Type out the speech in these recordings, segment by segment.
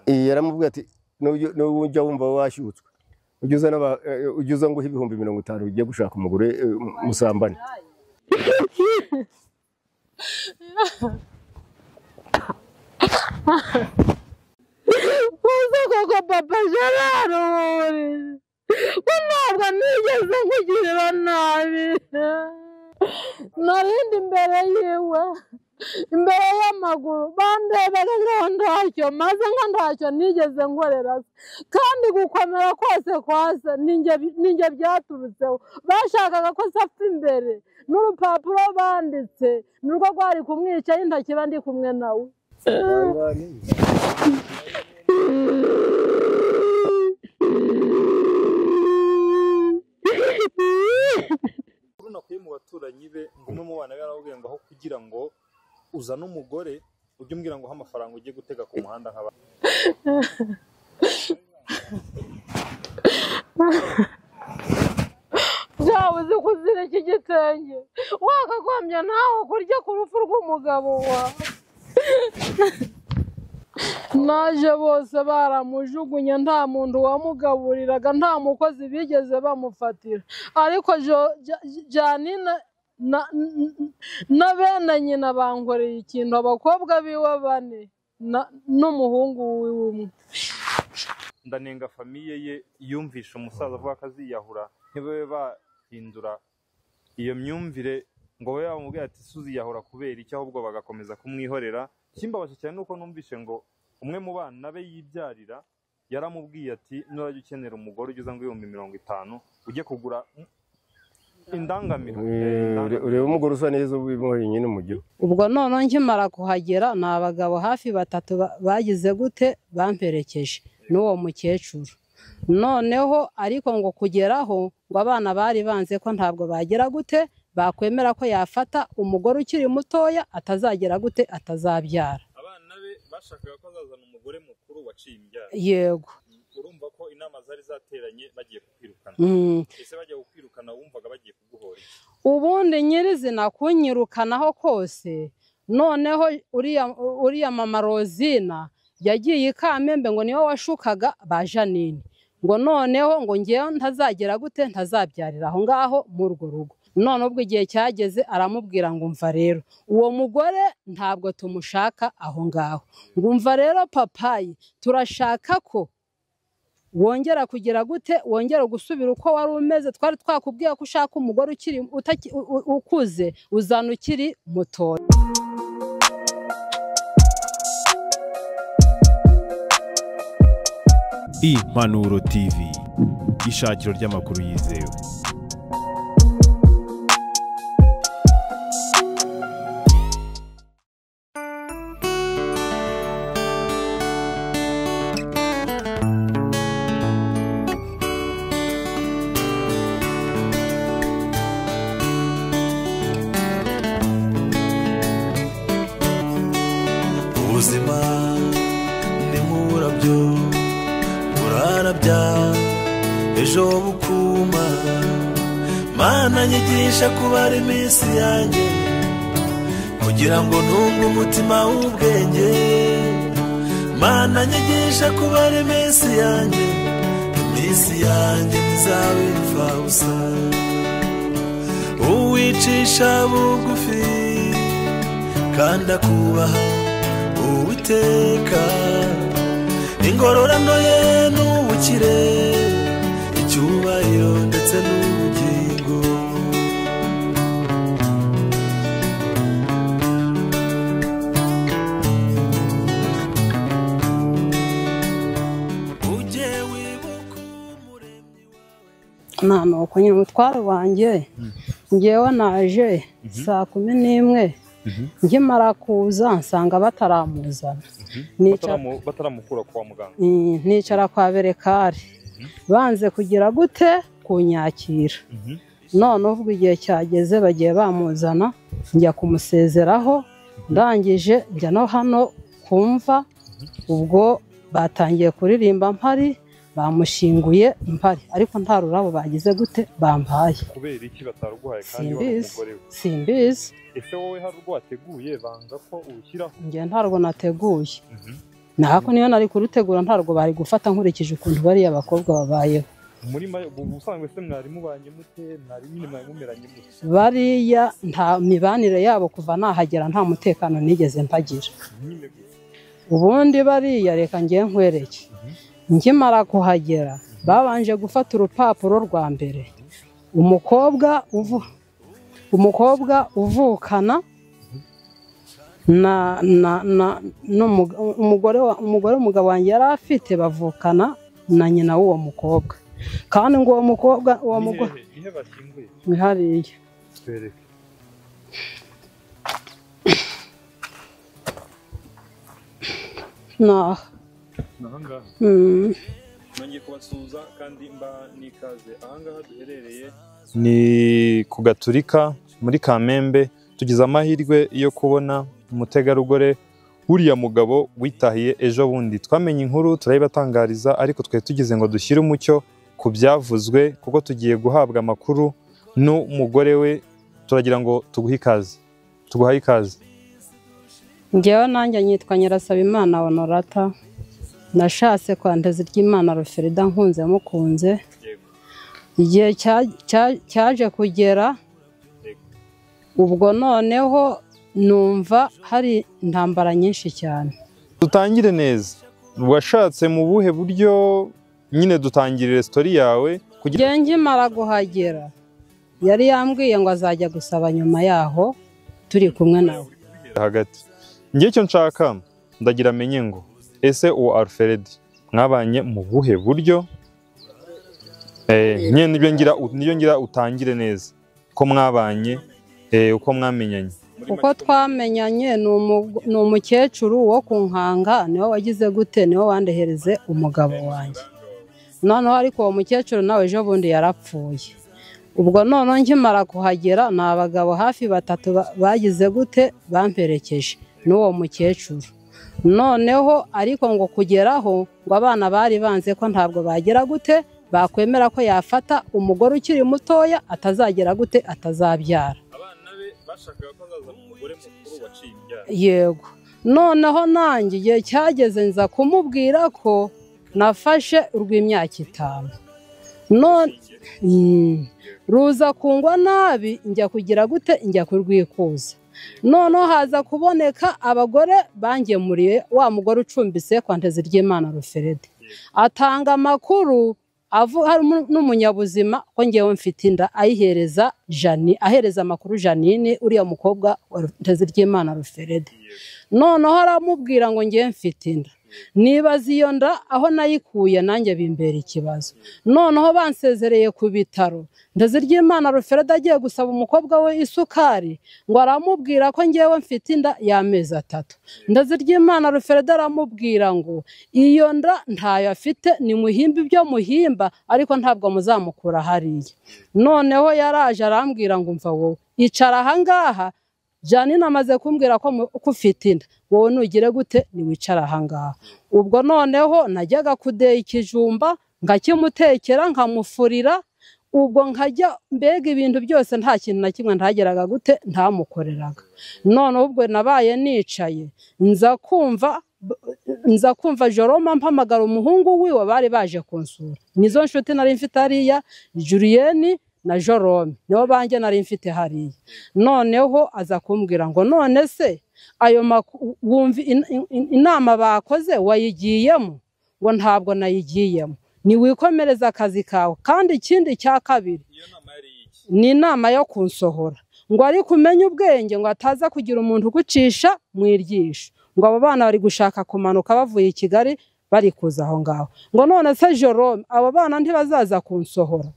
Yaramubwiye ati nujya wumva washyutswe ujya uza nguhe 50,000 ugiye gushaka umugore musambane. Uzi koko papa Gerard ko ntabwo nigeze nkugirira nabi, narindi imbere yiwe imbere y'amaguru bandebaga nkaho ntacyo maze nka ntacyo nigeze nkorera se, kandi gukomera kose kwase ninjye byaturutseho. Bashakaga ko se apfa imbere n'urupapuro banditse nurwo rwari kumwica intoki ndi kumwe nawe. Nakuye mu baturanyi be ngo umwe mu bana be yarababwiye ngo aho kugira ngo uzane umugore ujye umbwira ngo amafaranga ugiye gutega ku muhanda nk'aba. Byaba uzi kuzira iki gitenge wakagombye nawe kurya ku rupfu rw'umugabo wawe. Naje bose baramujugunye, nta muntu wamugaburiraga, nta mukozi bigeze bamufatira, ariko Janine na bene nyina bankoreye ikintu, abakobwa biwe bane n'umuhungu wiwe umwe. Ndanenga famiye ye yumvisha umusaza avuga ko aziyahura, ntibabe bahindura iyo myumvire ngo babe bamubwira ati suziyahura kubera iki, ahubwo bagakomeza kumwihorera. Kimbabaje cyane nuko numvishe ngo umwe mu bana be yibyarira yaramubwiye ati nurajya ukenera umugore ugeze ngo 50,000 ujye kugura indangamiro. Ureba umugore usa neza ubimuhe nyine mu gihe. Ubwo none nkimara kuhagera ni abagabo hafi batatu bagize gute bamperekeje n'uwo mukecuru. Noneho ariko ngo kugeraho ngo abana bari banze ko ntabwo bagera gute bakwemera ko yafata umugore ukiri mutoya atazagera gute atazabyara. Abana be bashakaga ko azazana umugore mukuru waciye imbyaro. Yego. Urumva ko inama zari zateranye bagiye kukwirukana. Ese bagiye kukwirukana wumvaga bagiye kuguhora iki? Ubundi nyirizina kunyirukanaho kose, noneho uriya mama Rozina yagiye i Kamembe ngo niwe washukaga ba Janine, ngo noneho ngo ngewe ntazagera gute ntazabyarira aho ngaho muri urwo rugo. None ubwo igihe cyageze aramubwira ngo umva rero uwo mugore ntabwo tumushaka aho ngaho, ngo umva rero papayi turashaka ko wongera kugira gute wongera gusubira uko wari umeze, twari twakubwiye ko ushaka umugore ukiri ukuze uzana ukiri mutoya. Impanuro TV, ishakiro ry'amakuru yizewe. Ubuzima ni nk'uburabyo burarabya ejo bukuma, Mana nyigisha kubara iminsi yanjye kugira ngo ntunge umutima w'ubwenge. Mana nyigisha kubara iminsi yanjye, iminsi yanjye ntizabe imfabusa. Uwicisha bugufi kandi akubaha Uwiteka, ingororano ye n'ubukire, icyubahiro ndetse n'ubugingo. Ujye wibuka umuremyi wawe. Nuko nyine umutwaro wanjye ngewe naje saa 11 nkimara kuza nsanga bataramuzana, bataramukura kwa muganga, nicara kwa Berekari banze kugira gute kunyakira. None ubwo igihe cyageze bagiye bamuzana njya kumusezeraho, ndangije njya no hano kumva ubwo batangiye kuririmba mpari, bamushinguye mpari, ariko nta rurabo bagize gute bampaye. Kubera iki bataruguhaye kandi wari umugore we? Simbizi. Ese wowe hari urwo wateguye banga ko urushyiraho? Njye ntarwo nateguye. Nako niyo nari kurutegura ntarwo bari gufata nkurikije ukuntu bariya bakobwa babayeho. Muri ubusanzwe se mwari mubanye mute, mwari nyine mwari mumeranye mute? Bariya nta mibanire yabo kuva nahagera nta mutekano nigeze mpagira. Ubundi bariya reka ngiye nkwereke. Nkimara kuhagera babanje gufata urupapuro rwa mbere. Umukobwa uvukana na na na umugore umugabo wanjye yari afite bavukana na nyina w'uwo mukobwa. Kandi ngo uwo mukobwa uwo mugore ni hariya. Nah. Nongeye kubasuhuza kandi mba nikaze. Ahangaha duherereye ni ku Gaturika muri Kamembe. Tugize amahirwe yo kubona umutegarugori uriya mugabo witahiye ejo bundi. Twamenye inkuru turayibatangariza, ariko twe tugize ngo dushyire umucyo ku byavuzwe kuko tugiye guhabwa amakuru n'umugore we. Turagira ngo tuguhe ikaze. Tuguhaye ikaze. Njyewe nanjye nyitwa Nyirasabimana Honorata. Nashatse kwa Nteziryaimana Alfreda nkunze mukunze. Igihe cyaje kugera ubwo noneho numva hari intambara nyinshi cyane. Dutangire neza. Washatse mu buhe buryo nyine dutangirire story yawe kugira nkimara guhagera yari yambwiye ngo azajya gusaba nyuma yaho turi kumwe nawe hagati. Ngiye cyo nshaka ndagira menye ngo ese uwo Alfred mwabanye mu buhe buryo? Nyine nibyo ngira utangire neza ko mwabanye, uko mwamenyanye. Uko twamenyanye ni umukecuru wo ku Nkanga, niwe wagize gute, niwe wandehereze umugabo wanjye. Noneho ariko uwo mukecuru nawe ejo bundi yarapfuye. Ubwo noneho nkimara kuhagera ni abagabo hafi batatu bagize gute bamperekeje n'uwo mukecuru. Noneho ariko ngo kugeraho ngo abana bari banze ko ntabwo bagera gute bakwemera ko yafata umugore ukiri mutoya atazagera gute atazabyara. Abana be bashakaga ko azaza umugore mukuru waciye imbyaro. Yego. Noneho nanjye igihe cyageze nza kumubwira ko nafashe urw'imyaka 5. None ruza kungwa nabi njya kugira gute njya kurwikuza. Noneho haza kuboneka abagore bangemuriye wa mugore ucumbise kwa Nteziryaimana Alfred. Atanga amakuru hari n'umunyabuzima ko ngewe mfite inda, ayihereza Jani, ahereza amakuru Janine uriya mukobwa wa Nteziryaimana Alfred. Noneho aramubwira ngo ngewe mfite inda. Nibaza iyo nda aho nayikuye nanjye bimbera ikibazo. Noneho bansezereye ku bitaro. Nteziryaimana Alfred agiye gusaba umukobwa we isukari ngo aramubwira ko ngewe mfite inda y'amezi 3. Nteziryaimana Alfred aramubwira ngo iyo nda ntayo afite, ni muhimba ibyo muhimba ariko ntabwo muzamukura hariya. Noneho yaraje arambwira ngo umva wowe icara ahangaha, Janine amaze kumbwira ko ufite inda, wowe nugire gute niwicara ahangaha. Ubwo noneho najyaga kudeya ikijumba nkakimutekera nkamufurira, ubwo nkajya mbega ibintu byose nta kintu na kimwe ntageraga gute ntamukoreraga. None ubwo nabaye nicaye nza kumva Joroma mpamagara umuhungu wiwe bari baje kunsura. Nizo nshuti nari mfite hariya, Julienne na Jerome nibo banjye nari mfite hariya. Noneho aza kumbwira ngo none se ayo wumva inama bakoze wayigiyemo? Ngo ntabwo nayigiyemo. Ni wikomereza akazi kawe. Kandi ikindi cya kabiri ni inama yo kunsohora, ngo ari kumenya ubwenge ngo ataza kugira umuntu ugucisha mu iryisho, ngo abo bana bari gushaka kumanuka bavuye i Kigali bari kuza aho ngaho. Ngo none se Jerome abo bana ntibazaza kunsohora?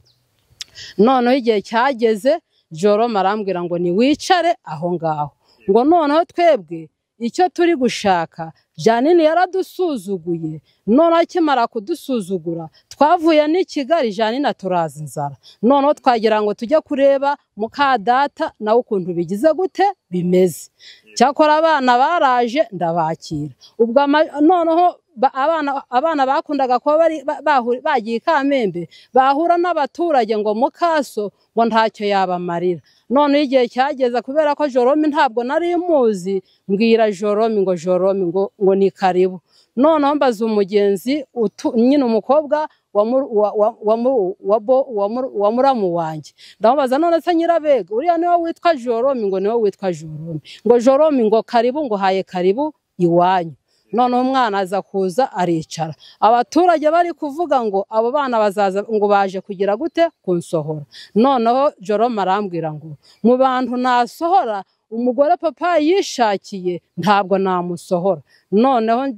Noneho igihe cyageze Jerome arambwira ngo ni wicare aho ngaho. Ngo noneho twebwe icyo turi gushaka, Janine yaradusuzuguye. Noneho akimara kudusuzugura twavuye n'i Kigali, Janine turaza inzara. Noneho twagira ngo tujye kureba muka data nawe ukuntu bigize gute bimeze. Cyakora abana baraje ndabakira. Ubwo noneho abana bakundaga kuba bari bagiye Kamembe bahura n'abaturage ngo mukaso ngo ntacyo yabamarira. None igihe cyageza kubera ko Jerome ntabwo nari muzi, mbwira Jerome ngo Jerome ngo ni karibu. Noneho mbaza umugenzi nyine umukobwa wa muramu wanjye, ndamubaza none se Nyirabega uriya niwe witwa Jorome? Ngo niwe witwa Jorome. Ngo Jorome ngo karibu, ngo haye karibu iwanyu. Noneho umwana aza kuza aricara, abaturage bari kuvuga ngo abo bana bazaza ngo baje kugira gute kunsohora. Noneho Jorome arambwira ngo mu bantu nasohora umugore papa yishakiye ntabwo namusohora. Noneho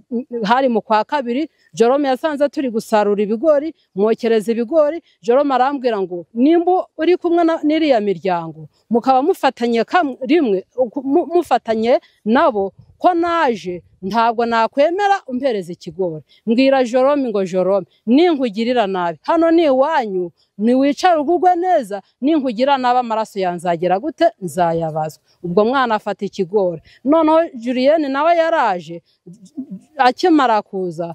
hari mu kwa kabiri, Jorome yasanze turi gusarura ibigori, mwokereza ibigori. Jorome arambwira ngo nimba uri kumwe n'iriya miryango mukaba mufatanye rimwe mufatanye nabo, ko naje ntabwo nakwemera umpereza ikigori. Mbwira Jorome ngo Jorome ninkugirira nabi hano ni iwanyu, niwicara ugugwe neza, ninkugira nabi amaraso yanzagera gute nzayabazwa. Ubwo mwana afata ikigori. Noneho Julienne nawe yaraje, akimara kuza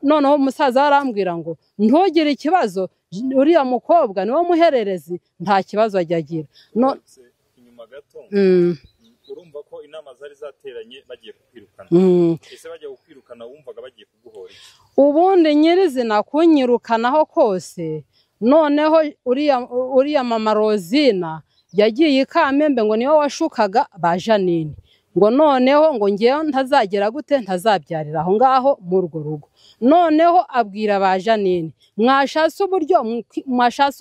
noneho umusaza arambwira ngo ntugire ikibazo, uriya mukobwa niwo muhererezi nta kibazo ajya agira. Urumva ko inama zari zateranye bagiye kukwirukana. Ese bagiye kukwirukana wumvaga bagiye kuguhora iki? Ubundi nyirizina kunyirukanaho kose, noneho uriya mama Rozina yagiye i Kamembe ngo niwe washukaga ba Janine, ngo noneho ngo ngewe ntazagera gute ntazabyarira aho ngaho muri urwo rugo. Noneho abwira ba Janine mwashatse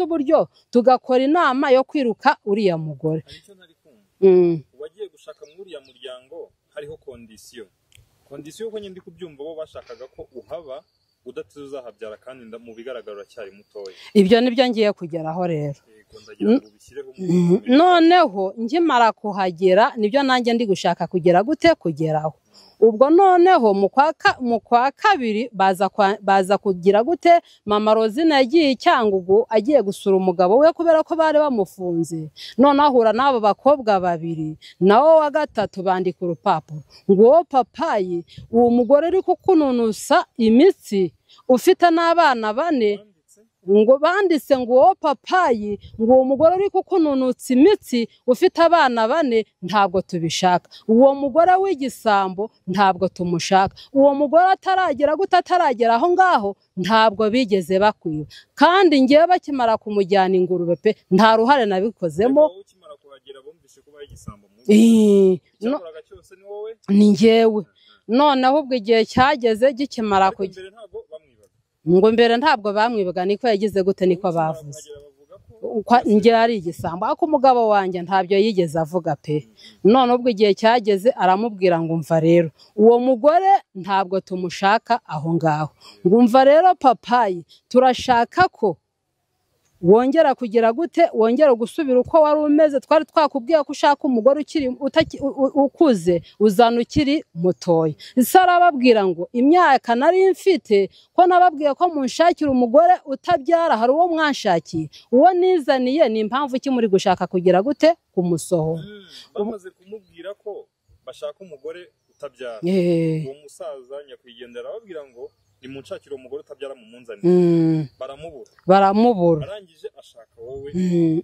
uburyo tugakora inama yo kwiruka uriya mugore. Wagiye gushaka muri uriya muryango hariho kondisiyo uko nyine ndi kubyumva, bo bashakaga ko uhaba udateze uzahabyara, kandi mu bigaragara uracyari mutoya. Ibyo nibyo ngiye kugeraho rero. Noneho nkimara kuhagera nibyo nanjye ndi gushaka kugera gute kugeraho. Ubwo noneho mu kwa kabiri baza kugira gute, mama Rozina yagiye i Cyangugu agiye gusura umugabo we kubera ko bari bamufunze. Noneho ahura n'abo bakobwa babiri nawo wa gatatu bandika urupapuro ngo uwo papayi uwo mugore uri kukununusa imitsi ufite n'abana bane, ngo banditse ngo uwo papayi ngo uwo mugore uri kukununutsa imitsi ufite abana bane ntabwo tubishaka, uwo mugore w'igisambo ntabwo tumushaka, uwo mugore ataragera gute ataragera aho ngaho ntabwo bigeze bakwiba. Kandi ngewe bakimara kumujyana ingurube pe nta ruhare nabikozemo. Ni ngewe. Noneho ubwo igihe cyageze gikimara kujya ngo mbere ntabwo bamwibaga, niko yagize gute niko bavuze nge ari igisambo, ariko umugabo wanjye ntabyo yigeze avuga pe. None ubwo igihe cyageze aramubwira ngo umva rero uwo mugore ntabwo tumushaka aho ngaho, ngo umva rero papayi turashaka ko wongera kugira gute, wongera gusubira uko wari umeze, twari twakubwiye ko ushaka umugore ukiri ukuze uzana ukiri mutoya. Ise arababwira ngo imyaka nari mfite ko nababwiye ko munshakira umugore utabyara, hari uwo mwanshakiye, uwo nizaniye ni impamvu ki muri gushaka kugira gute kumusohora. Bamaze kumubwira ko bashaka umugore utabyara, uwo musaza nyakwigendera arababwira ngo nimunshakire umugore utabyara mumunzanire. Baramubura. Arangije ashaka wowe.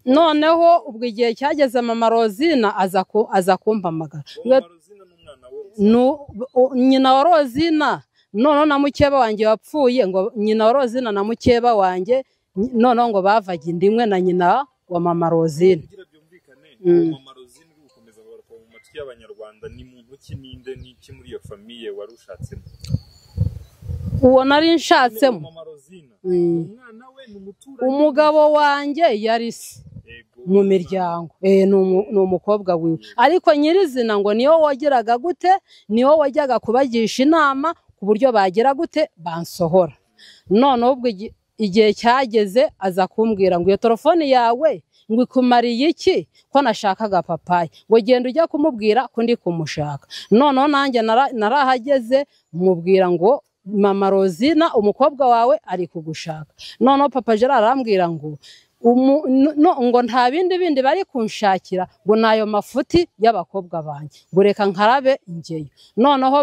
Noneho ubwo igihe cyageze mama Rozina aza kumpamagara. Nyina wa Rozina noneho na mukeba wanjye wapfuye, ngo nyina wa Rozina na mukeba wanjye noneho ngo bavaga inda imwe na nyina wa mama Rozina. Mama Rozina uri gukomeza kugaruka mu matwi y'Abanyarwanda ni muntu ki, ninde, n'iki muri iyo famiye wari ushatsemo? Uwo nari nshatsemo umugabo wanjye yari se mu miryango, ni umukobwa wiwe, ariko nyirizina ngo niyo wageraga gute, niyo wajyaga kubagisha inama ku buryo bagera gute bansohora. Noneho ubwo igihe cyageze aza kumbwira ngo iyo telefone yawe ngo ikumariye iki ko nashakaga papayi, ngo genda ujya kumubwira ko ndi kumushaka. Noneho nanjye narahageze mubwira ngo mama Rozina umukobwa wawe ari kugushaka. Noneho papa Gerard arambwira ngo ngo nta bindi bari kunshakira, ngo nayo mafuti y'abakobwa banjye, ngo reka nkarabe ngeyo. Noneho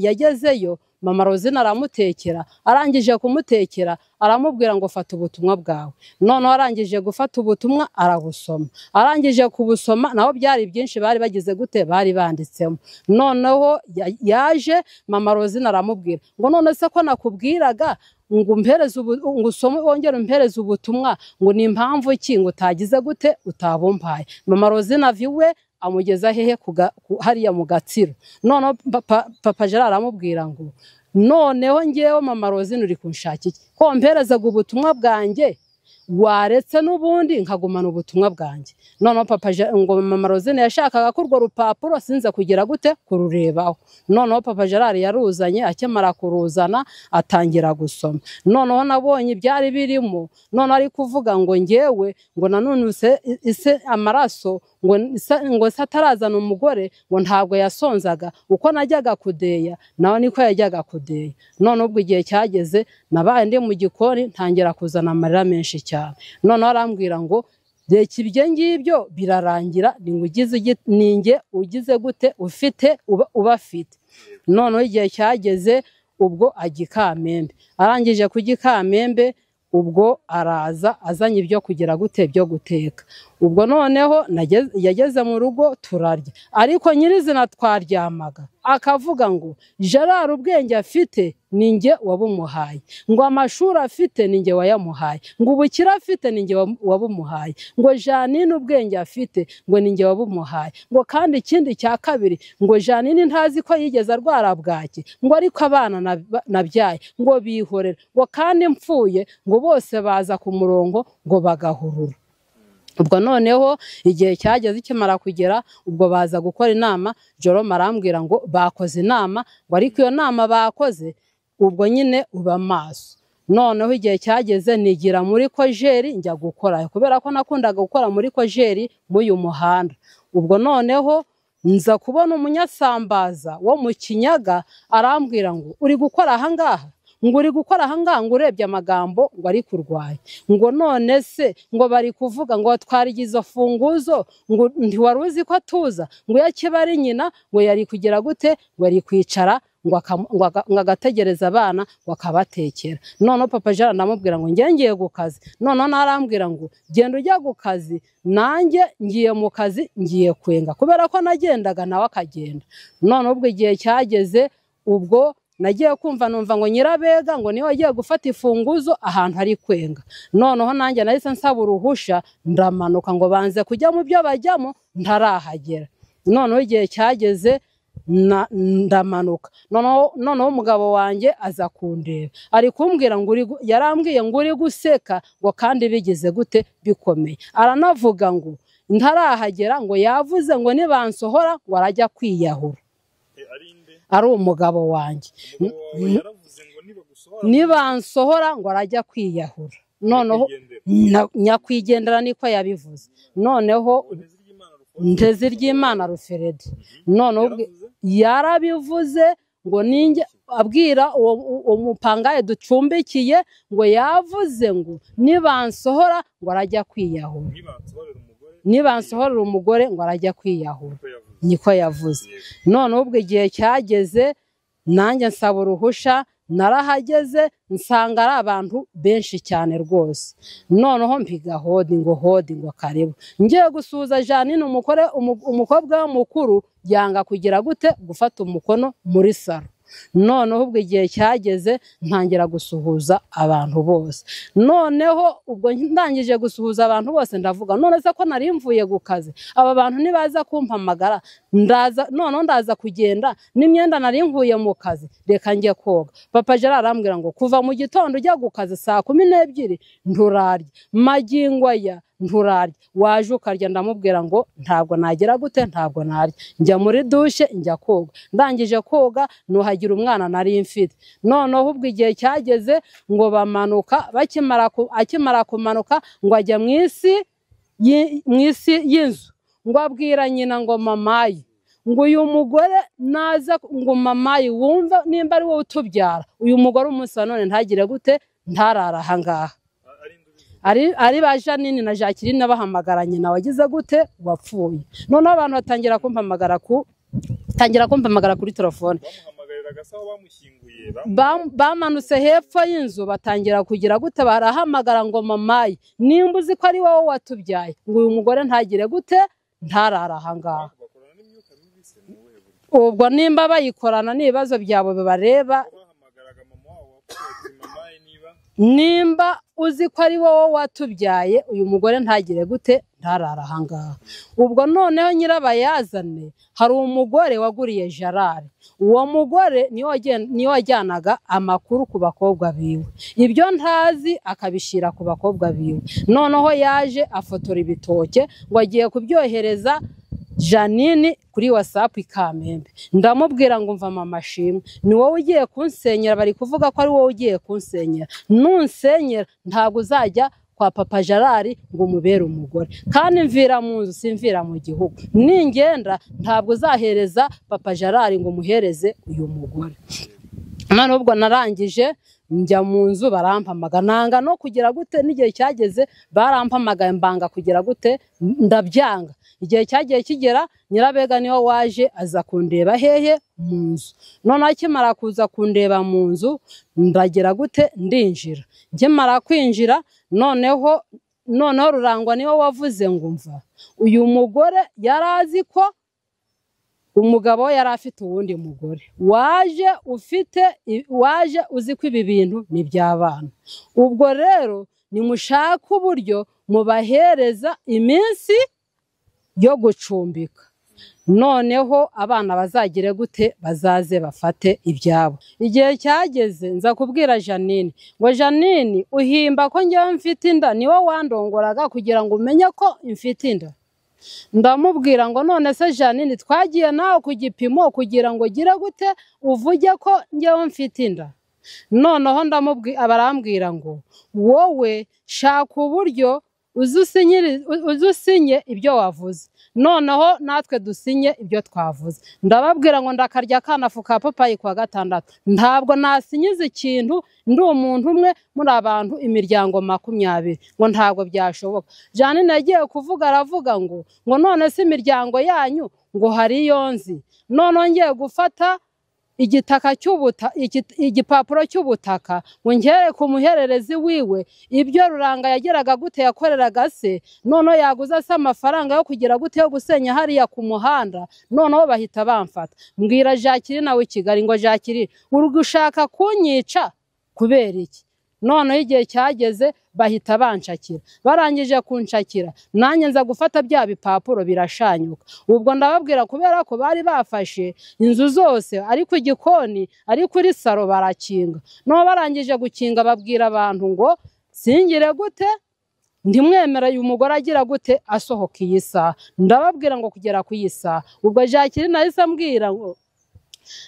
yagezeyo Mama Rosine aramutekera, arangije kumutekera aramubwira ngo fata ubutumwa bwawe. Noneho arangije gufata ubutumwa arabusoma, arangije kubusoma naho byari byinshi bari bagize gute bari banditsemo. Noneho yaje Mama Rosine aramubwira ngo none se ko nakubwiraga ngo umpereze ngo usome wongere umpereze ubutumwa ngo ni impamvu ki ngo utagize gute utabumpaye. Mama Rosine aviwe amugeza hehe hariya mu Gatsiro. Noneho Papa Gerard aramubwira ngo noneho ngewe Mama Rosine uri kunshaka iki ko mperezaga ubutumwa bwanjye waretse n'ubundi nkagumana ubutumwa bwanjye. Noneho Papa ngo Mama Rosine yashakaga ko urwo rupapuro sinza kugira gute kururebaho. Noneho Papa Gerard yaruzanye, akemara kuruzana atangira gusoma. Noneho nabonye ibyari birimo, noneho ari kuvuga ngo ngewe ngo nanonuse ise amaraso ngo se atarazana umugore ngo ntabwo yasonzaga, uko najyaga kudeya nawe niko yajyaga kudeya. None ubwo igihe cyageze nabaye ndi mu gikoni ntangira kuzana amarira menshi cyane. Noneho arambwira ngo reka ibyo ngibyo birarangira, ninjye ugize gute ufite ubafite. Noneho igihe cyageze ubwo ajya i Kamembe, arangije kujya i Kamembe ubwo araza azanye ibyo kugira gute byo guteka. Ubwo noneho yageze mu rugo turarya, ariko nyirizina twaryamaga akavuga ngo Gerard ubwenge afite ninjye wabumuhaye, ngo amashuri afite ninjye wayamuhaye, ngo ubukire afite ninjye wabumuhaye, ngo Janine ubwenge afite ngo ninjye wabumuhaye, ngo kandi ikindi cya kabiri ngo Janine ntazi ko yigeze arwara bwaki, ngo ariko abana nabyaye ngo bihorera, ngo kandi mpfuye ngo bose baza ku murongo ngo bagahurura. Ubwo noneho igihe cyageze kimara kugera ubwo baza gukora inama, Jerome arambwira ngo bakoze inama, ngo ariko iyo nama bakoze ubwo nyine uba maso. Noneho igihe cyageze nigira muri kojeri njya gukora, kubera ko nakundaga gukora muri kojeri muri uyu muhanda. Ubwo noneho nza kubona umunyasambaza wo mu Kinyaga arambwira ngo uri gukora aha ngaha, ngo uri gukora aha ngaha, ngo urebye amagambo ngo ari kurwaye, ngo none se ngo bari kuvuga ngo twarigize funguzo, ngo ntiwari uzi ko atuza, ngo yakiba ari nyina ngo yari kugira gute, ngo yari kwicara ngo agategereza abana ngo akabatekera. Noneho Papa Gerard ndamubwira ngo njye ngiye ku kazi. Noneho narambwira ngo genda ujya ku kazi, nanjye ngiye mu kazi ngiye kwenga, kubera ko nagendaga nawe akagenda. Noneho ubwo igihe cyageze ubwo nagiye kumva numva ngo Nyirabega ngo niwe agiye gufata ifunguzo ahantu ari kwenga. Noneho nanjye nahise nsaba uruhusha ndamanuka ngo banze kujya mu byo bajyamo ntarahagera. Noneho igihe cyageze ndamanuka. Noneho umugabo wanjye aza kundeba ari kumbwira ngo yarambwiye ngo uri guseka ngo kandi bigize gute bikomeye. Aranavuga ngo ntarahagera ngo yavuze ngo nibansohora ngo arajya kwiyahura. Ari umugabo wanjye nibansohora ngo arajya kwiyahura. Noneho nyakwigendera niko yabivuze. Noneho Ntezi ry'Imana Ruferedi noneho yarabivuze ngo ninjye abwira uwo mupangaye ducumbikiye ngo yavuze ngo nibansohora ngo arajya kwiyahura, nibansohorera umugore ngo arajya kwiyahura, niko yavuze. Noneho ubwo igihe cyageze nanjye nsaba uruhusha, narahageze nsanga ari abantu benshi cyane rwose. Noneho mpiga hodi ngo hodi ngo karibu, ngiye gusuhuza Janine umukobwa mukuru yanga kugira gute gufata umukono muri saro. Noneho ubwo igihe cyageze ntangira gusuhuza abantu bose. Noneho ubwo ndangije gusuhuza abantu bose ndavuga none se ko nari mvuye ku kazi, aba bantu nibaza kumpamagara ndaza, noneho ndaza kugenda n'imyenda nari mvuye mu kazi reka njye koga. Papa Gerard arambwira ngo kuva mu gitondo ujya ku kazi saa 12 nturarya, magingo aya nturarya, waje ukarya. Ndamubwira ngo ntabwo nagera gute ntabwo narya. Njya muri dushe njya koga, ndangije koga nuhagira umwana nari mfite. Noneho ubwo igihe cyageze ngo bamanuka, akimara kumanuka ngo ajya mu isi y'inzu, ngo abwira nyina ngo mamayi, ngo uyu mugore naza, ngo mamayi wumva nimba ari wowe utubyara uyu mugore umunsi wa none ntagire gute ntarara aha ngaha. Ari ba Janine na Jacqueline bahamagara nyina wagize gute wapfuye. Noneho abantu batangira kumpamagara kuri telefone. Bamanutse hepfo y'inzu batangira kugira gute, barahamagara ngo mamayi nimba uzi ko ari wowe watubyaye ngo uyu mugore ntagire gute ntarara aha ngaha. Ubwo nimba bayikorana n'ibibazo byabo bibareba, nimba uzi ko ari wowe watubyaye uyu mugore ntagire gute ntarara aha ngaha. Ubwo noneho nyirabayazane hari umugore waguriye Gerard, uwo mugore niwe wajyanaga amakuru ku bakobwa biwe, ibyo ntazi akabishyira ku bakobwa biwe. Noneho yaje afotora ibitoke ngo agiye kubyohereza Janine kuri WhatsApp i Kamembe. Ndamubwira ngo mva mama Shimwe, ni wowe ugiye kunsenyera, bari kuvuga ko ari wowe ugiye kunsenyera, nunsenyera ntabwo uzajya kwa papa Gerard ngo umubere umugore, kandi mvira mu nzu simvira mu gihugu, ningenda ntabwo uzahereza papa Gerard ngo umuhereze uyu mugore. None ubwo narangije njya mu nzu barampamaga, nanga no kugira gute, n'igihe cyageze barampamagaye mbanga kugira gute ndabyanga. Igihe cyagiye kigera Nyirabega niho waje aza kundeba hehe mu nzu. None akimara kuza kundeba mu nzu ndagira gute ndinjira. Nkimara kwinjira noneho Rurangwa niwe wavuze ngo mva uyu mugore yarazi ko umugabo yari afite uwundi mugore waje uzi ko ibi bintu ni iby'abana. Ubwo rero nimushaka uburyo mubahereza iminsi yo gucumbika, noneho abana bazagire gute bazaze bafate ibyabo. Igihe cyageze nza kubwira Janine ngo Janine uhimba ko njyewe mfite inda, niwe wandongoraga kugira ngo umenye ko mfite inda. Ndamubwira ngo none se Janine twagiye nawe ku gipimo kugira ngo gire gute uvuge ko njyewe mfite inda. Noneho barambwira ngo wowe shaka uburyo uzusinye ibyo wavuze, noneho natwe dusinye ibyo twavuze. Ndababwira ngo ndakarya akanafu ka papayi kwa gatandatu, ntabwo nasinyiza ikintu ndi umuntu umwe muri abantu imiryango 20, ngo ntabwo byashoboka. Janine yagiye kuvuga aravuga ngo none se imiryango yanyu ngo hari iyo nzi. None ngiye gufata igitaka cy'ubuta igipapuro cy'ubutaka ngo ngere ku muhererezi wiwe, ibyo Ruranga yageraga gute yakoreraga se, noneho yaguza se amafaranga yo kugira gute yo gusenya hariya ku muhanda. Noneho bahita bamfata mbwira Jacqueline nawe Kigali ngo Jacqueline uri gushaka kunyica kubera iki? Noneho igihe cyageze bahita banshakira, barangije kunshakira nanjye nza gufata bya bipapuro birashanyuka. Ubwo ndababwira kubera ko bari bafashe inzu zose ari ku gikoni ari kuri saro barakinga. No barangije gukinga babwira abantu ngo singire gute ndimwemera uyu mugore agira gute asohoka iyi saha. Ndababwira ngo kugera ku iyi saha. Ubwo Jacqueline yahise ambwira ngo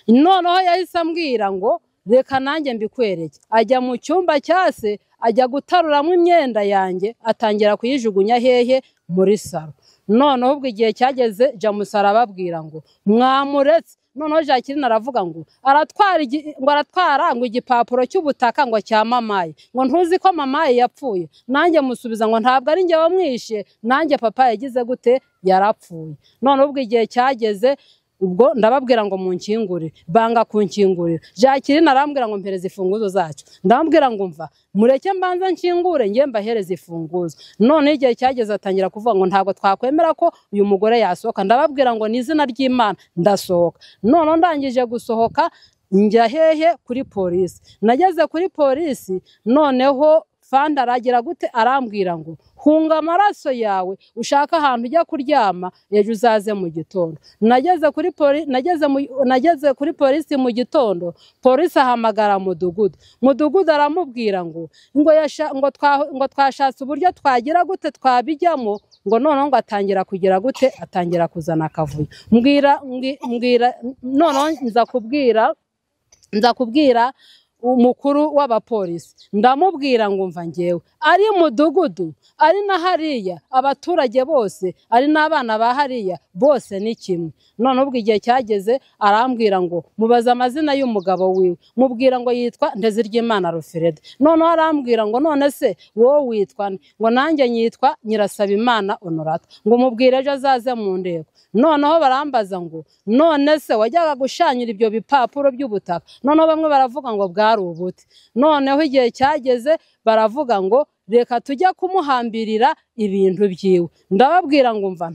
noneho yahise ambwira ngo reka nanjye mbikwereke. Ajya mu cyumba cyase ajya gutaruramo imyenda yanjye atangira kuyijugunya hehe muri saro. Noneho ubwo igihe cyageze Jamus arababwira ngo mwamuretse. Noneho Jacqueline aravuga ngo aratwara ngo igipapuro cy'ubutaka ngo cya mamaye, ngo ntuzi ko mamaye yapfuye. Nanjye musubiza ngo ntabwo ari njye wamwishe, nanjye papa yagize gute yarapfuye. Noneho ubwo igihe cyageze ubwo ndababwira ngo munkingurire, banga kunkingurira. Jacqueline arambwira ngo mpereze ifunguzo zacu, ndambwira ngo mva mureke mbanza nkingure ngiye mbahereze ifunguzo. None igihe cyageze atangira kuvuga ngo ntabwo twakwemera ko uyu mugore yasohoka. Ndababwira ngo ni izina ry'Imana ndasohoka. None ndangije gusohoka njya hehe kuri polisi. Nageze kuri polisi noneho Fanda aragira gute arambwira ngo hunga amaraso yawe ushaka ahantu ujya kuryama ejo uzaze mu gitondo. Nageze kuri polisi mu gitondo, polisi ahamagara mudugudu. Mudugudu aramubwira ngo ngo twashatse uburyo twagira gute twabijyamo, ngo noneho ngo atangira kugira gute atangira kuzana akavuyo. Mbwira noneho nza kubwira umukuru w'abapolisi, ndamubwira ngo mva ngewe ari mudugudu ari na hariya abaturage bose ari n'abana ba hariya bose ni kimwe. None ubwo igihe cyageze arambwira ngo mubaze amazina y'umugabo wiwe, mubwira ngo yitwa Nteziryimana Alfred. Noneho arambwira ngo none se wowe witwa nde? Ngo nanjye nyitwa Nyirasabimana Honorata. Ngo mubwire ejo azaze mu ndeko. Noneho barambaza ngo none se wajyaga gushanyura ibyo bipapuro by'ubutaka? Noneho bamwe baravuga ngo bwari ubuti. Noneho igihe cyageze baravuga ngo reka tujya kumuhambirira ibintu byiwe. Ndababwira ngo mva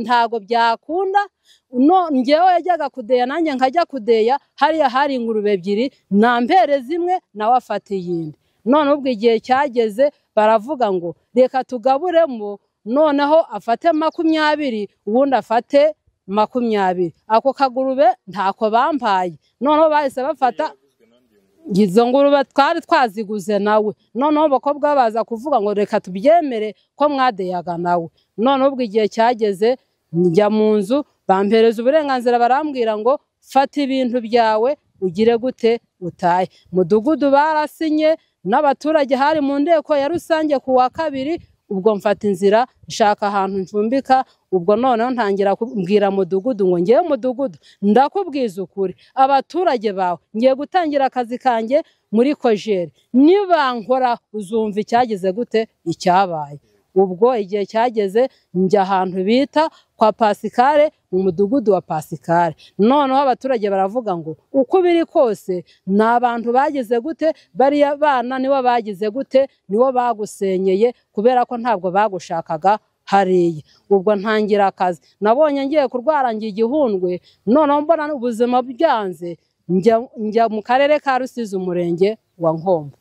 ntabwo byakunda. No ngewe yajyaga kudeya nanjye nkajya kudeya, hariya hari ingurube ebyiri nampere zimwe nawe afata iyindi. None ubwo igihe cyageze baravuga ngo reka tugaburemo, noneho afate 20 ubundi afate 20. Ako kagurube ntako bampaye. Noneho bahise bafata izo ngurube twari twaziguze nawe. Noneho abakobwa baza kuvuga ngo reka tubyemere ko mwadeyaga nawe. None ubwo igihe cyageze njya mu nzu bampereza uburenganzira, barambwira ngo fata ibintu byawe ugire gute utahe. Mudugudu barasinye n'abaturage hari mu ndeko ya rusange ku wa kabiri. Ubwo mfata inzira nshaka ahantu ncumbika. Ubwo noneho ntangira kubwira mudugudu ngo ngewe mudugudu ndakubwiza ukuri, abaturage bawe ngiye gutangira akazi kanjye muri kojeri, nibankora uzumva icyageze gute icyabaye. Ubwo igihe cyageze njya ahantu bita kwa Pasikare, mu mudugudu wa Pasikare. Noneho abaturage baravuga ngo uko biri kose ni abantu bagize gute, bariya bana nibo bagize gute, nibo bagusenyeye kubera ko ntabwo bagushakaga hariya. Ubwo ntangira akazi, nabonye ngiye kurwara ngiye igihundwe, noneho mbona ubuzima byanze njya mu karere ka Rusizi umurenge wa Nkombo.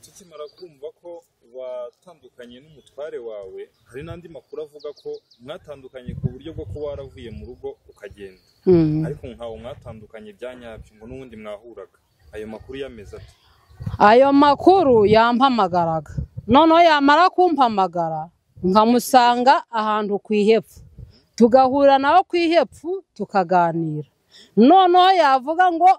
Tukimara kumva ko watandukanye n'umutware wawe, hari n'andi makuru avuga ko mwatandukanye ku buryo bwo kuba waravuye mu rugo ukagenda, ariko nkawo mwatandukanye bya nyabyo ngo n'ubundi mwahuraga. Ayo makuru yameze ati? Ayo makuru yampamagaraga, noneho yamara kumpamagara nkamusanga ahantu ku ihepfu, tugahura nawe ku ihepfu tukaganira. Noneho yavuga ngo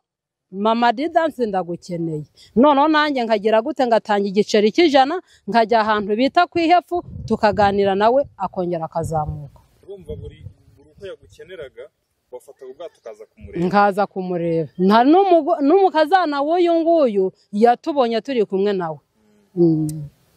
mama Didansi ndagukeneye, noneho nanjye nkagira gute ngatanga igiceri cy'ijana nkajya ahantu bita ku ihepfu tukaganira nawe akongera akazamuka. Urumva buri uko yagukeneraga wafataga ubwato ukaza kumureba? Nkaza kumureba. Nta n'umukazana w'uyu nguyu yatubonye turi kumwe nawe.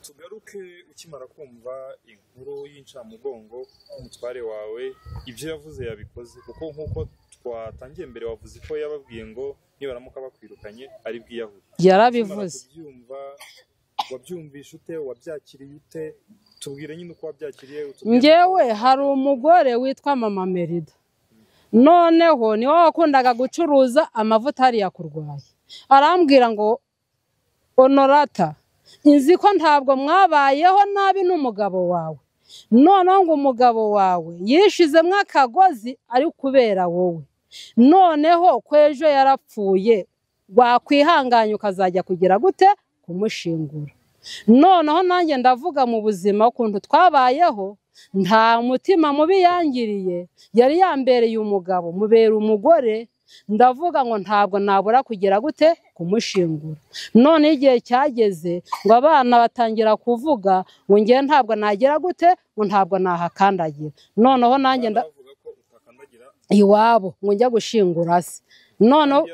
Tugaruke ukimara kumva inkuru y'incamugongo umutware wawe ibyo yavuze yabikoze, kuko nkuko twatangiye mbere wavuze ko yababwiye ngo nibaramuka bakwirukanye ari bwiyahure. Yarabivuze. Wabyumvishe ute? Wabyakiriye ute? Tubwire nyine uko wabyakiriye. Ngewe hari umugore witwa mama Merida, noneho niwe wakundaga gucuruza amavuta hariya kurwaye. Arambwira ngo Honorata, nzi ko ntabwo mwabayeho nabi n'umugabo wawe, noneho ngo umugabo wawe yishizemo akagozi ari kubera wowe, noneho ko ejo yarapfuye wakwihanganya ukazajya kugira gute kumushingura. Noneho nanjye ndavuga mu buzima ukuntu twabayeho, nta mutima mubi yangiriye, yari yambereye umugabo mubera umugore, ndavuga ngo ntabwo nabura kugira gute kumushingura. None igihe cyageze ngo abana batangira kuvuga ngo ngiye ntabwo nagira gute, ngo ntabwo nahakandagira. Noneho nanjye iwabo ngo njya gushingura se. Noneho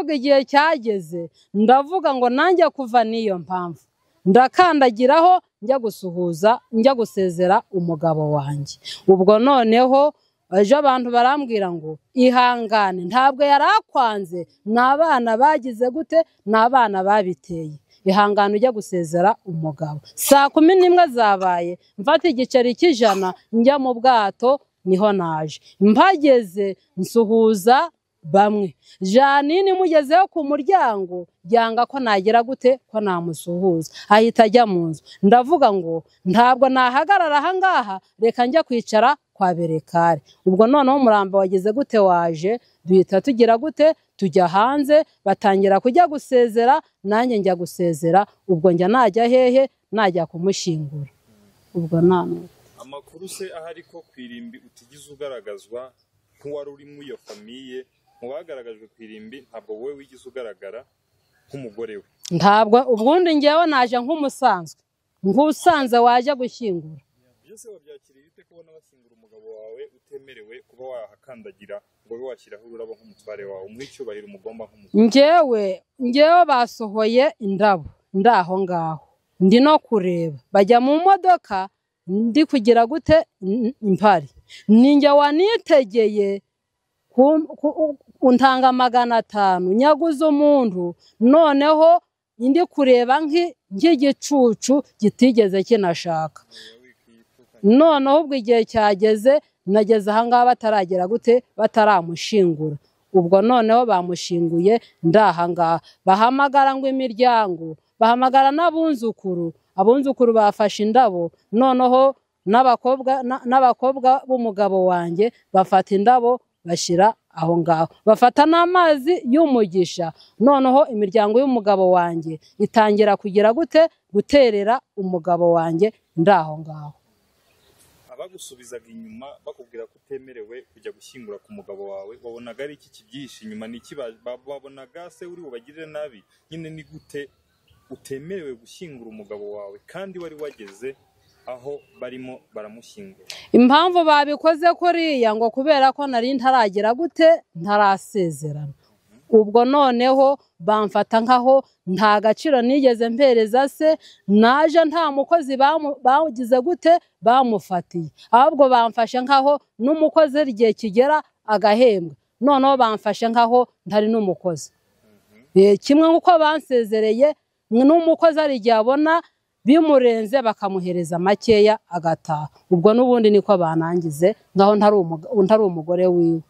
ubwo igihe cyageze ndavuga ngo nanjye kuva n'iyo mpamvu ndakandagiraho njya gusuhuza njya gusezera umugabo wanjye. Ubwo noneho ejo abantu barambwira ngo ihangane, ntabwo yarakwanze, n'abana bagize gute, n'abana babiteye, ihangane ujya gusezera umugabo. Saa 11 zabaye mfata igiceri cy'ijana njya mu bwato, niho naje mpageze nsuhuza bamwe. Janine mugezeho ku muryango byanga ko nagira gute ko namusuhuza, ahita ajya mu nzu. Ndavuga ngo ntabwo nahagarara aha ngaha, reka njya kwicara kwa Berekare. Ubwo noneho umurambo wageze gute waje, duhita tugira gute tujya hanze, batangira kujya gusezera, nanjye njya gusezera. Ubwo njya najya hehe? Najya kumushingura. Ubwo none amakuru se ahari ko kwirimbi utigize ugaragazwa nk'uwari uri muri iyo famiye Mu bagaragajwe ku irimbi ntabwo wowe wigeze ugaragara nk'umugore we. Ntabwo, ubundi ngewe naje nk'umusanzwe, nk'usanze waje gushyingura. Byose wabyakiriye ute kubona bashyingura umugabo wawe utemerewe kuba wahakandagira ngo ube washyiraho ururabo nk'umutware wawe, umuhe icyubahiro umugomba nk'umugore? Ngewe basohoye indabo ndaho ngaho ndi no kureba, bajya mu modoka ndi kugira gute impari, ninjye wanitegeye untanga 500 nyaguze umuntu, noneho ndi kureba nk'igicucu gitigeze kinashaka. Noneho ubwo igihe cyageze nageze ahangaha bataragera gute, bataramushingura. Ubwo noneho bamushinguye ndahangaha, bahamagara ngo imiryango, bahamagara n'abunzukuru, abunzukuru bafashe indabo, noneho n'abakobwa b'umugabo wanjye bafata indabo bashyira aho ngaho, bafata n'amazi y'umugisha. Noneho imiryango y'umugabo wanjye itangira kugira gute, guterera umugabo wanjye ndaho ngaho. Abagusubizaga inyuma bakubwira ko utemerewe kujya gushyingura ku mugabo wawe, wabonaga ari iki kibyihishe inyuma? Ni iki babonaga se uri bubagirire nabi? Nyine ni gute utemerewe gushyingura umugabo wawe kandi wari wageze aho barimo baramushyingura? Impamvu babikoze kuriya ngo kubera ko nari ntaragira gute, ntarasezerana. Ubwo noneho bamfata nkaho nta gaciro nigeze mpereza se, naje nta mukozi bagize gute bamufatiye, ahubwo bamfashe nkaho n'umukozi igihe kigera agahembwa. Noneho bamfashe nkaho ntari n'umukozi. Kimwe nk'uko bansezereye n'umukozi ari igihe abona bimurenze bakamuhereza makeya agataha. Ubwo n'ubundi niko banangize nkaho ntari umugore wiwe.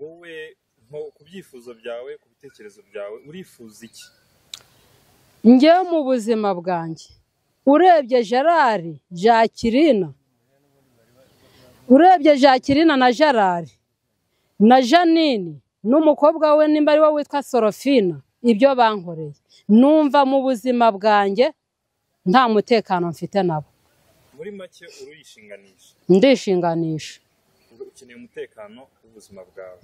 Wowe ku byifuzo byawe, ku bitekerezo byawe, urifuza iki? Njyewe mu buzima bwanjye urebye Gerard, Jacqueline, urebye Jacqueline na Gerard na Janine n'umukobwa we nimba ari we witwa Sorofina, ibyo bankoreye numva mu buzima bwanjye nta mutekano mfite nabo. Muri make urishinganisha? Ndishinganisha. Ukeneye umutekano w'ubuzima bwawe.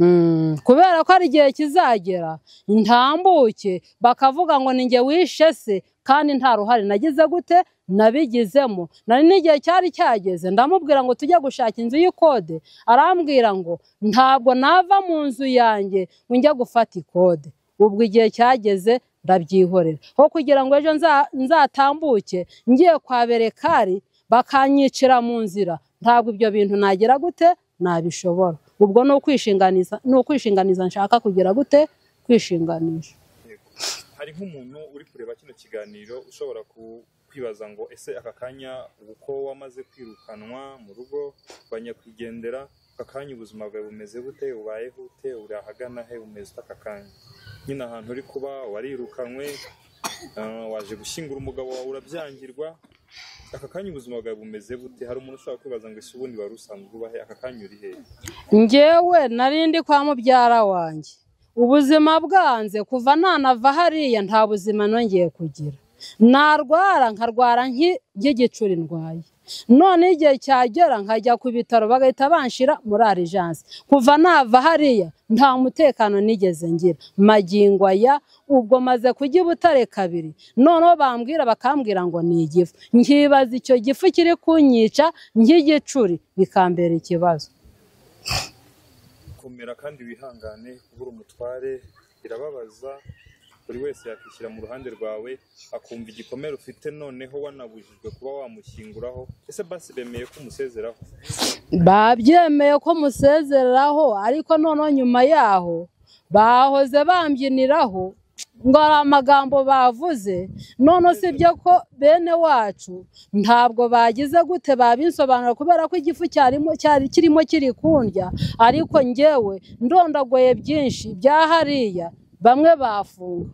Kubera ko ari igihe kizagera ntambuke bakavuga ngo ninjye wishe se, kandi nta ruhare nagize gute nabigizemo. Nari n'igihe cyari cyageze ndamubwira ngo tujye gushaka inzu y'ikode, arambwira ngo ntabwo nava mu nzu yanjye ngo njye gufata ikode. Ubwo igihe cyageze ndabyihorera, ho kugira ngo ejo nzatambuke ngiye kwa Berekari bakanyicira mu nzira, ntabwo ibyo bintu nagira gute nabishobora. Ubwo ni ukwishinganiza, ni ukwishinganiza nshaka kugira gute kwishinganisha. Hari nk'umuntu uri kureba kino kiganiro ushobora kwibaza ngo ese aka kanya uko wamaze kwirukanwa mu rugo banyakwigendera, aka kanya ubuzima bwawe bumeze bute, ubayeho ute, uri ahagana he, umeze aka kanya? Nyine ahantu uri kuba warirukanwe, waje gushyingura umugabo wawe urabyangirwa, aka kanya ubuzima bwawe bumeze bute? Hari umuntu ushobora kwibaza ngo ese ubundi wari usanzwe ubahe, aka kanya uri hehe? Njyewe nari ndi kwa mubyara wanjye, ubuzima bwanze kuva nanava hariya nta buzima nongeye kugira. Narwara nkarwara nk'igicuri ndwaye, none igihe cyagera nkajya ku bitaro bagahita banshira muri arijanse. Kuva nava hariya nta mutekano nigeze ngira magingo aya. Ubwo maze kujya i Butare kabiri, noneho bambwira bakambwira ngo ni igifu, nkibaza icyo gifu kiri kunyica nk'igicuri bikambera ikibazo. Komera kandi wihangane, kubura umutware birababaza, buri wese yakishyira mu ruhande rwawe akumva igikomere ufite, noneho wanabujijwe kuba wamushyinguraho. Ese basi bemeye ko umusezeraho? Babyemeye ko musezeraho, ariko noneho nyuma yaho bahoze bambyiniraho ngo ari amagambo bavuze. None sibyo ko bene wacu ntabwo bagize gute babinsobanura, kubera ko igifu cyari kirimo kiri kundya, ariko njyewe ndondagoye byinshi bya hariya bamwe bafunga.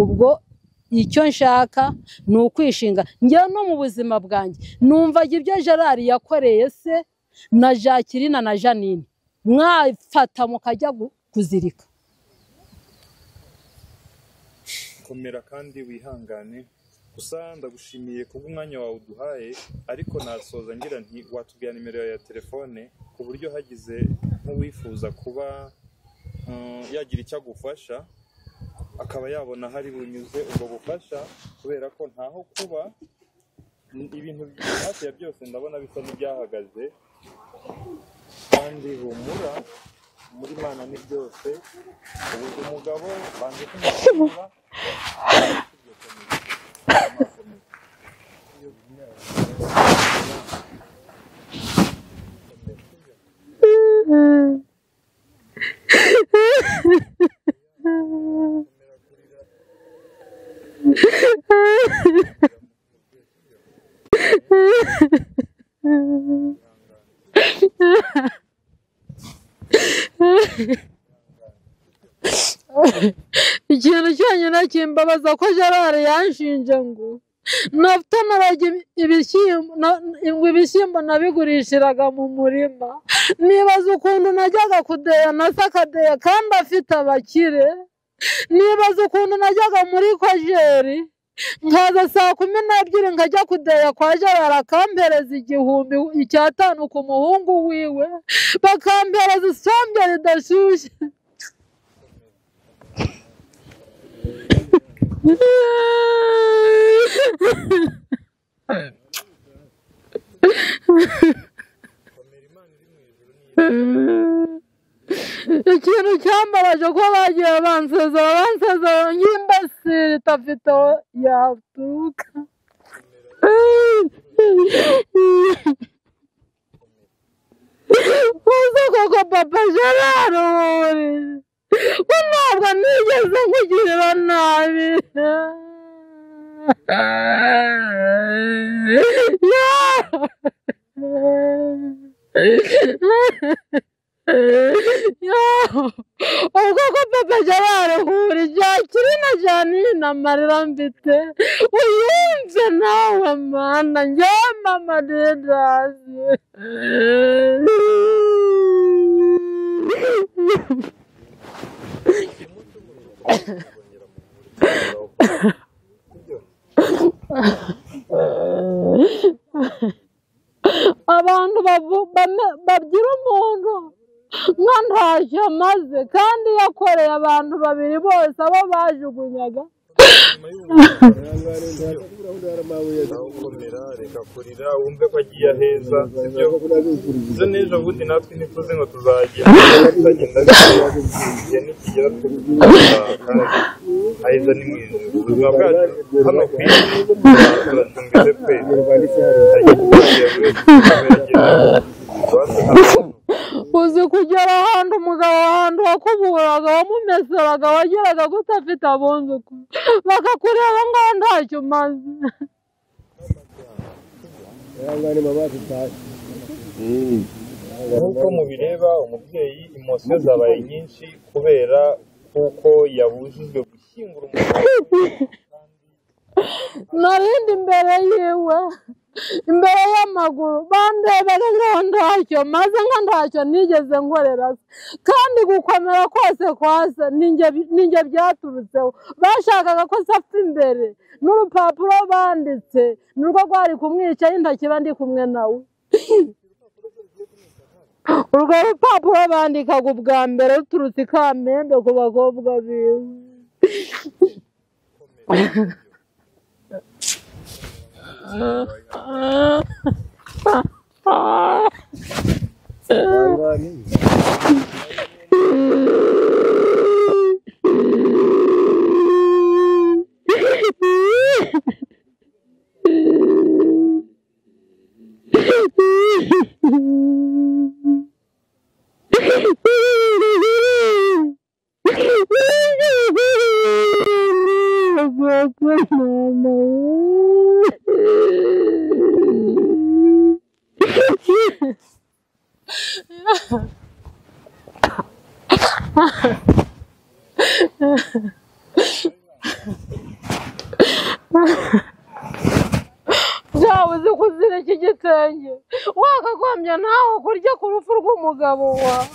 Ubwo icyo nshaka ni ukwishinga. Njyewe no mu buzima bwanjye numva ibyo Gerard yakoreye se na Jacqueline na Janine, mwafata mukajya kuzirika. Komera kandi wihangane. Gusa ndagushimiye kubw'umwanya wawe uduhaye, ariko nasoza ngira nti watubwira nimero yawe ya telefone ku buryo hagize nk'uwifuza kuba yagira icyo agufasha, akaba yabona hari bunyuze ubwo bufasha, kubera ko ntaho kuba, ibintu hafi ya byose ndabona bisa n'ibyahagaze. Kandi humura, muri Mana ni byose. Ubu umugabo banze kumukura. Ikintu cyonyine kimbabaza ko Gerard yanshinje ngo natonoraga ibishyimbo, ibishyimbo nabigurishiraga mu murima. Nibaza ukuntu najyaga kudeya na sakadeya kandi afite abakire. Nibaza ukuntu najyaga muri kojeri nkaza 12:00 nkajya kudeya kwa Gerard akampereza 1000 icyatanu ku muhungu wiwe, bakampereza isombe ridashyushye. Ikintu cyambabaje ko bagiye bansezera nk'imbasiri idafite aho yaturuka. Uzi koko papa Gerard ko ntabwo nigeze nkugirira nabi. Ubwo ko papa Gerard huri jakiri na Janine amarira mfite uyumve nawe mana njye mama Didas. Abantu babyira umuntu nka ntacyo amaze kandi yakoreye abantu babiri bose abo bajugunyaga. Reka kurira wumve ko agiye aheza, sibyo? Ejo n'ejo bundi natwe ntituzi ngo tuzagenda igihe nikigera kandi aheza ni mu ijuru. Ubuzima bwacu hano ku isi turacumbitse twese. Uzi kugera ahantu umugabo ahantu wakuburaga wamumeseraga wageraga gute afite abunzuku bakakureba ngaho ntacyo umaze. Nk'uko mubireba umubyeyi imosiyo zabaye nyinshi kubera kuko yabujijwe gushyingura umugabo. Narindi imbere yiwe imbere y'amaguru bandebaga nkaho ntacyo maze nka ntacyo nigeze nkorera se, kandi gukomera kose kwa se ninjye byaturutseho. Bashakaga ko se apfa imbere n'urupapuro banditse nurwo rwari kumwica intakiba ndi kumwe nawe. Urwo rupapuro bandikaga ubwa mbere ruturutse i Kamembe ku bakobwa biwe. Byaba uzi kuzira iki gitenge wakagombye nawe kurya ku rupfu rw'umugabo wawe.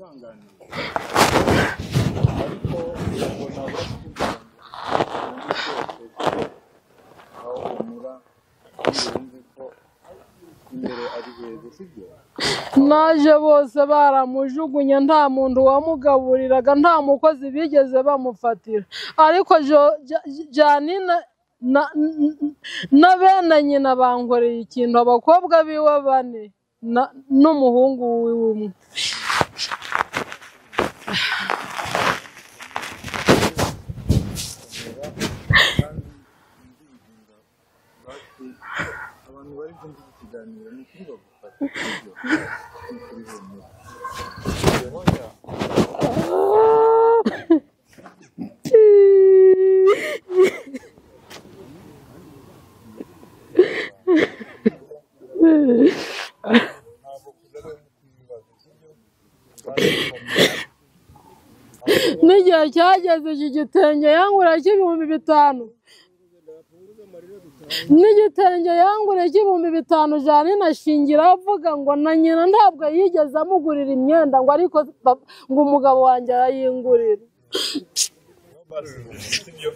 Twihanganire, ariko ntabwo nabura kukubwira ngo byose aho humura, wumve ko imbere ari heza, sibyo? Naje bose baramujugunye, nta muntu wamugaburiraga, nta mukozi bigeze bamufatira. Ariko Janine na bene nyina bankoreye ikintu, abakobwa biwe bane n'umuhungu wiwe umwe. Abantu bari kumva iki kiganiro ni ukuri bagufata, sibyo? Ni ukuri, humura. Hoya. Ntabwo kuza ari ibibazo, sibyo? N'igihe cyageze iki gitenge yangura cy'ibihumbi 5, n'igitenge yangura cy'ibihumbi 5. Janine ashingira avuga ngo na nyina ntabwo yigeze amugurira imyenda, ngo ariko ngo umugabo wanjye arayingurira. Sibyo?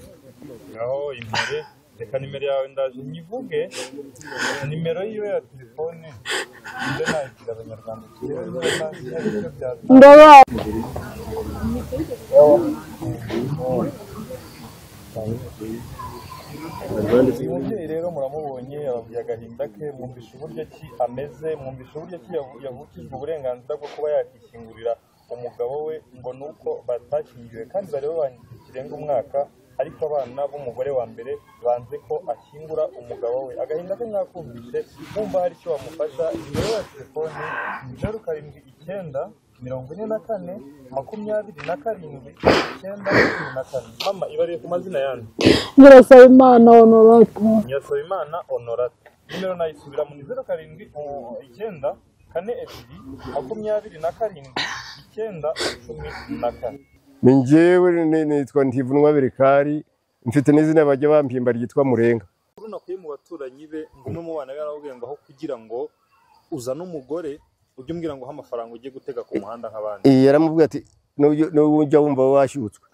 Ngaho impore, reka nimero yawe ndaje nyivuge, nimero yiwe ya telefone nze nayibwira abanyarwanda turebe niba hari icyo byatanga. Ndaba Uyu mubyeyi rero muramubonye, yababwiye agahinda ke, mwumvishe uburyo ki ameze, mwumvishe uburyo ki yavukijwe uburenganzira bwo kuba yakishyingurira umugabo we, ngo ni uko batashyingiwe kandi bari babanye igihe kirenga umwaka, ariko abana b'umugore wa mbere banze ko ashyingura umugabo we. Agahinda ke mwakumvishe, mwumva hari icyo wamufasha. Nimero ya telefoni ni 079 44 27 914. Mama, ibariye ku mazina yandi? Nyirasabimana Honorata. Nyirasabimana Honorata. Nimero nayisubiramo ni 079 42 27 914. Ni njyewe, nitwa Ntivunwa Berikari, mfite n'izina bajya bampimba ryitwa Murenga. Nakuye mu baturanyi be ngo umwe mu bana be yaramubwiye ngo aho kugira ngo uzane umugore ujye umbwira ngo uhe amafaranga ujye gutega ku muhanda nk'abandi. Yaramubwiye ati nujya wumva washyutswe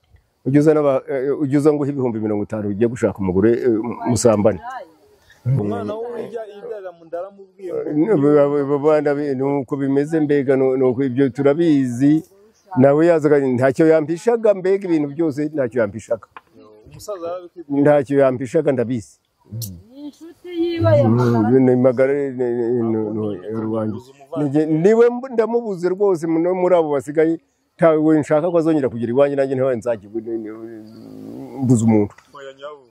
ujye uzana ujye uza nguhe 50,000 ugiye gushaka umugore, musambane. Umwana we ujya yibyarira mu nda yaramubwiye ngo Bana nuko bimeze, mbega nuko ibyo turabizi. Nawe yazaga ntacyo yampishaga, mbega ibintu byose ntacyo yampishaga. Umusaza yarabikwibwiye? Ntacyo yampishaga, ndabizi. Inshuti yiwe yamagara. Ni magara rwanjye. Niwe ndamubuze rwose no muri abo basigaye, ntawe nshaka ko azongera kugira iwanjye, nanjye ntawe nzajya mbuza umuntu. Oya nyabu,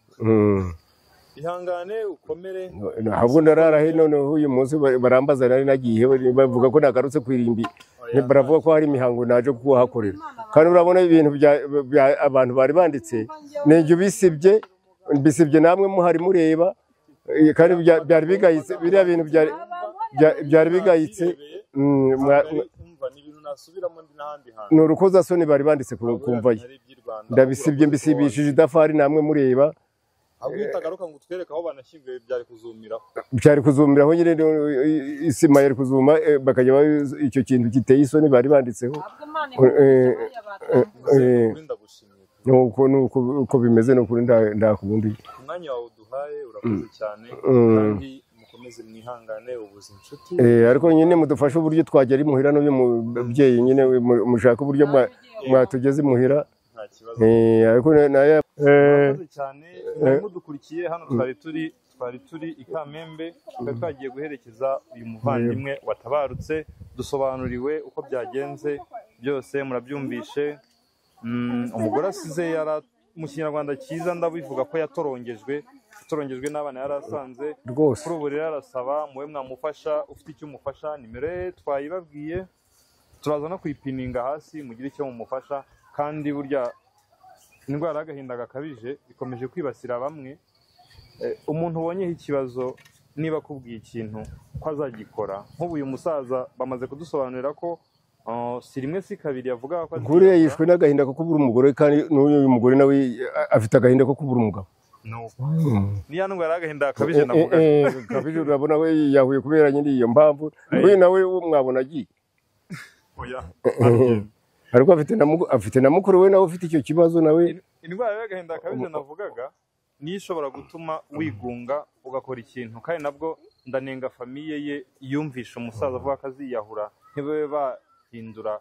ihangane ukomere. Ahubwo ndarara he noneho? Uyu munsi barambaza nari nagiye, bavuga ko nagarutse ku irimbi, baravuga ko hari imihango naje kuhakorera, kandi urabona ibintu bya abantu bari banditse ninjye ubisibye, mbisibye namwe muhari mureba, kandi byari bigayitse, biriya bintu byari bigayitse. Umva, ni ibintu nasubiramo ndi n'ahandi hantu. Ni urukozasoni bari banditse ku mva ye. Ari iby'i Rwanda. Ndabisibye, mbisibishije idafari namwe mureba. Ahubwo iyo utagaruka ngo utwereke aho banashyinguye byari kuzumiraho. Byari kuzumiraho nyine, isima yari kuzuma, bakajya icyo kintu giteye isoni bari banditseho. Ukuri ndagushimiye. Nuko uko bimeze, ni ukuri ndakubundi. Umwanya wawe uduhaye urakoze cyane, kandi mukomeze mwihangane, ubuze inshuti. Ariko nyine mudufashe uburyo twagera imuhira n'uyu mubyeyi nyine, mushaka uburyo mwatugeza imuhira. Nta kibazo. Ariko naye Murakoze cyane mwari mudukurikiye hano, twari turi i Kamembe, twari twagiye guherekeza uyu muvandimwe watabarutse. Dusobanuriwe uko byagenze byose, murabyumvishe. Umugore asize yara mu kinyarwanda cyiza ndabivuga ko yatorongejwe n'abana yari asanze. Rwose. Kuri ubu rero arasaba muwe mwamufasha, ufite icyo umufasha, nimero ye twayibabwiye, turaza no kuyipininga hasi, mugire icyo mumufasha. Kandi burya indwara y'agahinda gakabije ikomeje kwibasira bamwe. Umuntu ubonyeho ikibazo, niba akubwiye ikintu ko azagikora, nk'ubu uyu musaza bamaze kudusobanurira ko si rimwe si kabiri yavugaga ko Nkuriya yishwe n'agahinda ko kubura umugore, kandi n'uyu mugore nawe afite agahinda ko kubura umugabo. Nuko niya ndwara y'agahinda gakabije navuga. Gakabije, urabona we yahuye kubera nyine iyo mpamvu, uyu nawe mwabona agiye. Oya, aragenda. Ariko afite na mukuru we nawe ufite icyo kibazo nawe. Indwara y'agahinda gakabije navugaga niyo ishobora gutuma wigunga ugakora ikintu, kandi nabwo ndanenga famiye ye yumvisha umusaza avuga ko aziyahura, ntibabe bahindura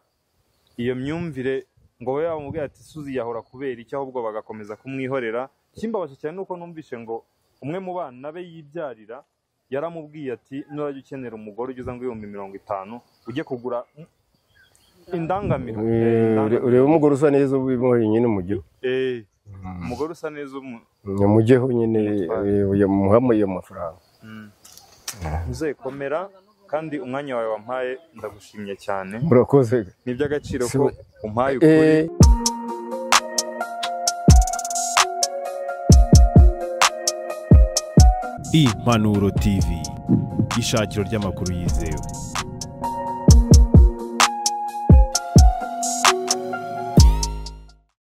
iyo myumvire ngo babe bamubwira ati uziyahura kubera iki, ahubwo bagakomeza kumwihorera. Ikimbabaje cyane nuko numvishe ngo umwe mu bana be yibyarira yaramubwiye ati nurajya ukenera umugore ugeze ngo 50,000 ujye kugura indangamiro. Urebe umugore usa neza ubimuhe nyine umujyeho. Umugore usa neza umujyeho nyine muhamuye ayo mafaranga. Uzekomera kandi umwanya wawe wampaye ndagushimye cyane. Murakoze. Ni iby'agaciro ko umpaye ukuri. Impanuro TV, ishakiro ry'amakuru yizewe.